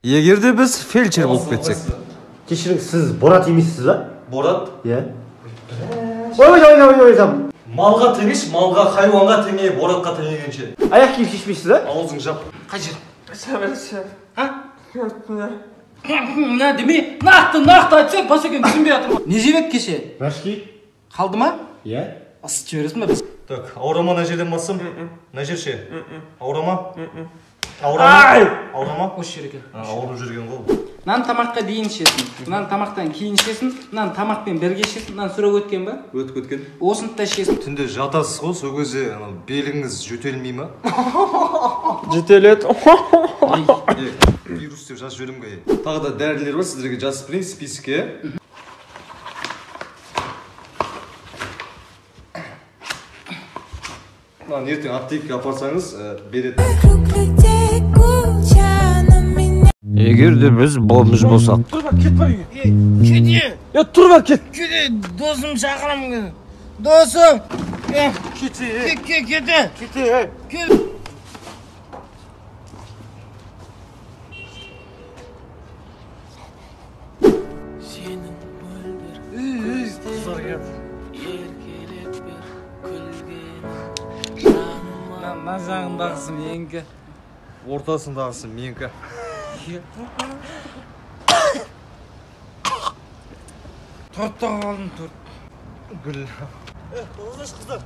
Егер де біз фельдшер болып кетсек. Кешіріңіз, сіз Борат емессіз ба? Борат? Иә. Ой, ой, ой, ой, ой. Малға теңеш, малға, хайуанға теңе, Боратқа теңегенше. Аяқ киім шешпейсіз ба? Аузың жап. Қай жер? А? Мына демей, нақты айтсаң, басекең түсінбей жатыр. Не жеп еді кеше? Рашки. Қалды ма? Иә. Ысытып жібересің ба біз? Так, ауырама мына жерден бассам? Мына жер ше? Ауырама? Ауырама? Ауырама? Осы жер екен. Ауырып жүрген ғой. Мынаны тамаққа дейін ішесің, мынаны тамақтан кейін ішесің, мынаны тамақпен бірге ішесің, мынаны сұрап өткен ба? Өтіп кеткен. Осыны да ішесің. Түнде жатасыз ғой, сол кезде анау беліңіз жөтелмей ма? Жөтеледі. Вирус деп жазып жіберемін ғой. Тағы да дәрілер бар, сіздерге жазып берейін списокке. Мынаны ертең аптекаға апарсаңыз береді. Егер де біз бомж болсақ. Тұр бар, кет бар үйге. Кете. Е, тұр бар, кет. Кете, досым шақырамын. Досым. Кете. Кете. Кете. Кет. Сенің мөлдір көздерің еркелеп бер күлгенің жаныма. Мына жағындағысы менікі. Ортасындағысы менікі. Торт тағып алдым, торт. Гүл. Қыздар.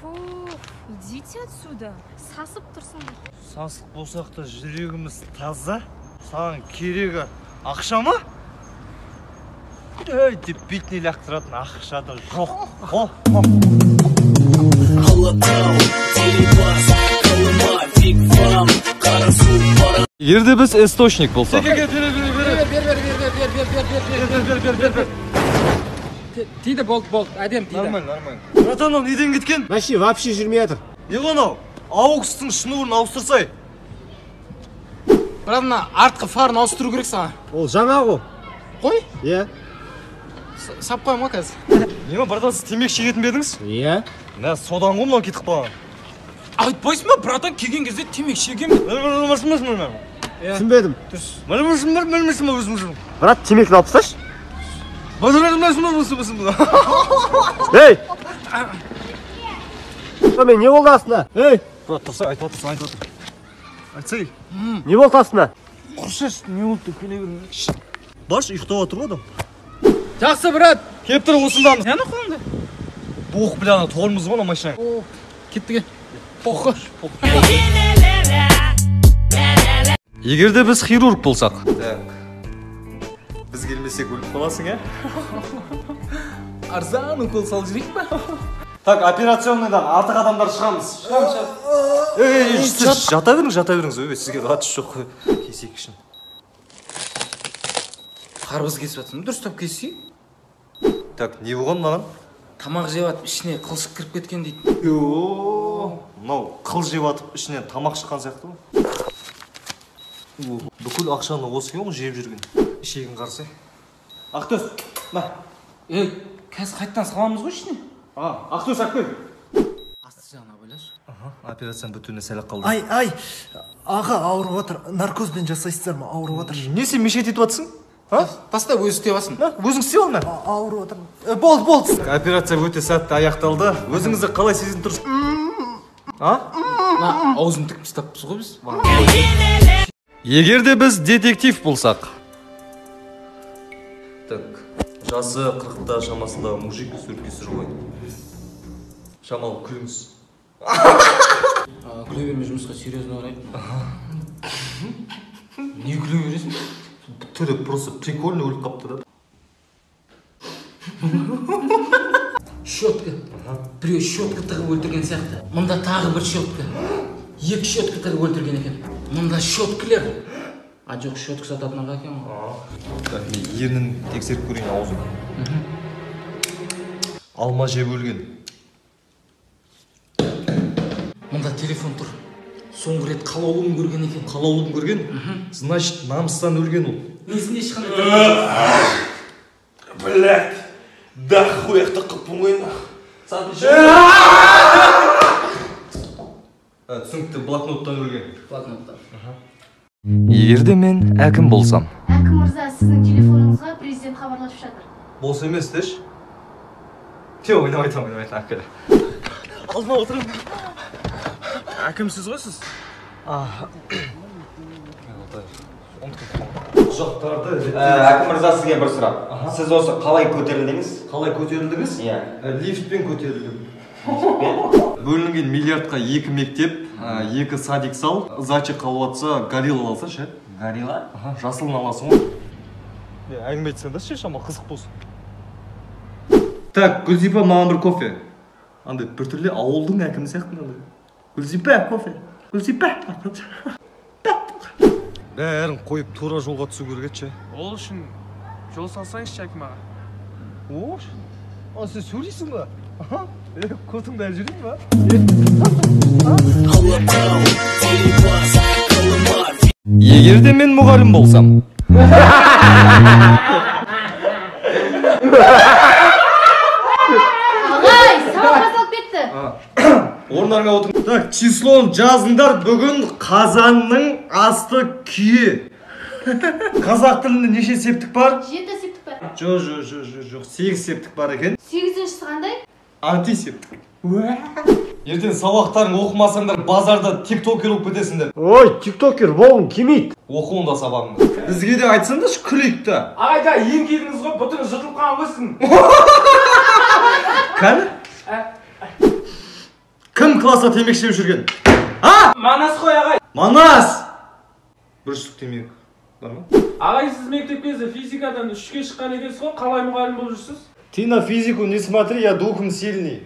Фу, идите отсюда. Сасып тұрсыңдар. Сасық болсақ та жүрегіміз таза. Саған керегі ақша ма? Ей, деп бетіне лақтыратын ақша да жоқ. Егер де біз источник болсақ. Бер. Тиді, болды, әдем тиді. Нормально. Братан, ол неден кеткен? Вообще жүрмей жатыр. Не ғой анау? Аукстың шнурын ауыстырсай. Брат, мына артқы фарын ауыстыру керек саған. Ол жаңа ғой. Қой? Иә. Сап қоямын ғой қазір. Не ма, братан, сіз темекі шегетін бе едіңіз? Иә. Мә, содан ғой мынау кетіп қалған. Айтпайсың ба, братан, келген кезде темекі шегемін. Түсінбедім. Брат, темекіні алып тасташы. Ей! Мен не болды астына? Ей! Брат, тұрсай, айтып жатырсың, айтып жатыр. Айтсай. Не болды астына? Құрсаш, не болды деп келе бермей. Баршы, ұйықтап отыр ғой адам. Жақсы, брат. Келіп тұр, осындамыз. Нені қолыңда? Боқ, бля, ана тормоз ғой ана машинаң. Кеттік. Боқы. Егер де біз хирург болсақ. Так. Біз келмесек өліп қаласың, ә? Арзан укол салып жіберейік па? Так, операционныйдан артық адамдар шығамыз. Шығамыз. Ей, жата беріңіз, жата беріңіз. Өй, сізге қатысы жоқ қой. Кесейік ішін. Қарбыз кесіп жатсың, дұрыстап кессей. Так, не болған мынаған? Тамақ жеп атып, ішіне қылшық кіріп кеткен дейді. Мынау қыл жеп атып, ішінен тамақ шыққан сияқты ғой. Бүкіл ақшаны осы екен ғой жеп жүрген. Ішегін қарасай. Ақтөс, мә. Ей, қазір қайттан саламыз ғой ішіне. Ақтөс, әкел. Асты жағына байлашы. Операцияның бітуіне сәл ақ қалды. Ай, ай, аға ауырып отыр. Наркозбен жасайсыздар ма? Ауырып отыр. Не сен мешет етіп жатсың? Таста, өзі істеп алсын. Өзің істеп ал, мә. Ауырып отырмын. Болды, болды. Операция өте сәтті аяқталды. Өзіңізді қалай сезініп тұрсыз? А? Мына аузын тігіп тастаппыз ғой біз. Егер де біз детектив болсақ. Так, жасы 40-та шамасындағы мужик суретке түсіріп қойды. Шамалы күліңіз. Күле берме, жұмысқа серьезно қарайды. Не күле бересің? Түрі просто прикольно өліп қапты да. Щетка. Біреу щетка тығып өлтірген сияқты. Мында тағы бір щетка. Екі щетка тығып өлтірген екен. Мында щеткілер. А жоқ, щетка сататын аға екен ғой. Так, мен ернін тексеріп көрейін аузын. Алма жеп өлген. Мында телефон тұр. Соңғы рет қалаулым көрген екен. Қалаулым көрген? Значит, намыстан өлген ол. Несінде ешқандай. Блядь, да хуй қыппын ғой. Түсінікті, блокноттан өлген. Блокноттан. Егер де мен әкім болсам. Әкім мырза, сіздің телефоныңызға президент хабарласып жатыр. Бос емес деші. Те, ойнап айтам, ойнап айтам, әкелі. Алдыма отырым. Әкімсіз ғой сіз? Құжаттарды Әкім мырза, сізге бір сұрақ. Сіз осы қалай көтерілдіңіз? Қалай көтерілдіңіз? Иә. Лифтпен көтерілдім. Бөлінген миллиардқа 2 мектеп, 2 садик сал, зачек қалып атса, горилла алса ше? Горилла? Аха, жасылын аласың ғой. Әңгіме айтсаң да ше, шама қызық болсын. Так, Гүлзипа, маған бір кофе. Андай біртүрлі ауылдың әкімі сияқты мынандай. Гүлзипа, кофе. Гүлзипа. Бәрін қойып тура жолға түсу керек еді ше. Ол үшін жол салсаңызшы, әкім аға. О, а сен сөйлейсің ба? Аха, көтіңді әлі жүрейін ба? Егер де мен мұғалім болсам. Ағай, сабақ басталып кетті. Орындарыңа отырыңдар. Так, числон жазыңдар. Бүгін қазанның асты күйі. Қазақ тілінде неше септік бар? 7 септік бар. Жоқ, жоқ, жоқ, жоқ, 8 септік бар екен. 8-шісі қандай? Антисептік. Ертең сабақтарың оқымасаңдар базарда тиктокер болып кетесіңдер. Ой, тиктокер болғым келмейді. Оқы онда сабағыңды. Бізге де айтсаңдаршы, күлейік та. Ағай, да ең келдіңіз ғой, бұтыңыз жыртылып қалған ғой сіздің. Кәні? Кім класста темекі шегіп жүрген? А? Манас қой, ағай. Манас! Бір штук темекі бар ма? Ағай, сіз мектеп кезінде физикадан 3-ке шыққан екенсіз ғой, қалай мұғалім болып жүрсіз? Ты на физику не смотри, я духом сильный.